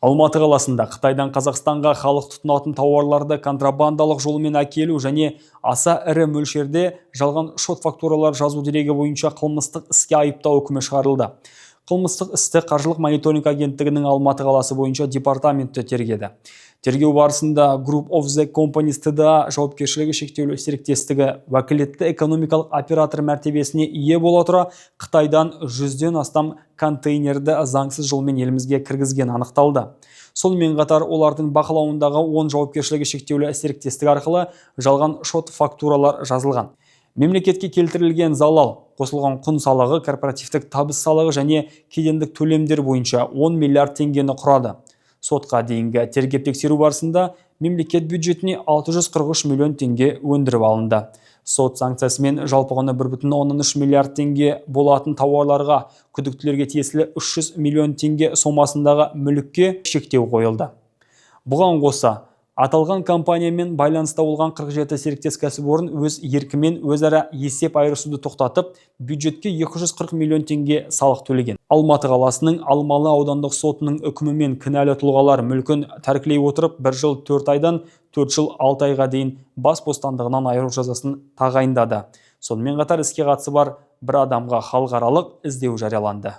Алматы қаласында Қытайдан Қазақстанға халық тұтынатын тауарларды контрабандалық жолмен әкелу және аса ірі мөлшерде жалған шот фактуралар жазу дерегі бойынша қылмыстық іске айыптау үкімі шығарылды. Қылмыстық істі Қаржылық мониторинг агенттігінің Алматы қаласы бойынша департаменті тергеді. Тергеу барысында Group of the Companies ТДА жауапкершілігі шектеулі серіктестігі уәкілетті экономикалық оператор мәртебесіне ие бола тұра, Қытайдан 100-ден астам контейнерді заңсыз жолмен елімізге кіргізгені анықталды. Сонымен қатар олардың бақылауындағы 10 жауапкершілігі шектеулі серіктестік арқылы жалған шот фактуралар жазылған. Мемлекетке келтірілген залал қосылған құн салығы, корпоративтік табыс салығы және кедендік төлемдер бойынша 10 миллиард теңгені құрады. Сотқа дейінгі тергеп тексеру барысында мемлекет бюджетіне 643 миллион теңге өндіріп алынды. Сот санкциясымен жалпы құны 1,3 миллиард теңге болатын тауарларға, күдіктілерге тиесілі 300 миллион теңге сомасындағы мүлікке шектеу қойылды. Бұған қоса, аталған компаниямен байланыста болған 47 серіктес кәсіпорын өз еркімен өзара есеп айырысуды тоқтатып, бюджетке 240 миллион теңге салық төлеген. Алматы қаласының Алмалы аудандық сотының үкімімен кінәлі тұлғалар мүлкін тәркілей отырып, 1 жыл 4 айдан 4 жыл 6 айға дейін бас бостандығынан айыру жазасын тағайындады. Сонымен қатар іске қатысы бар бір адамға халықаралық іздеу жарияланды.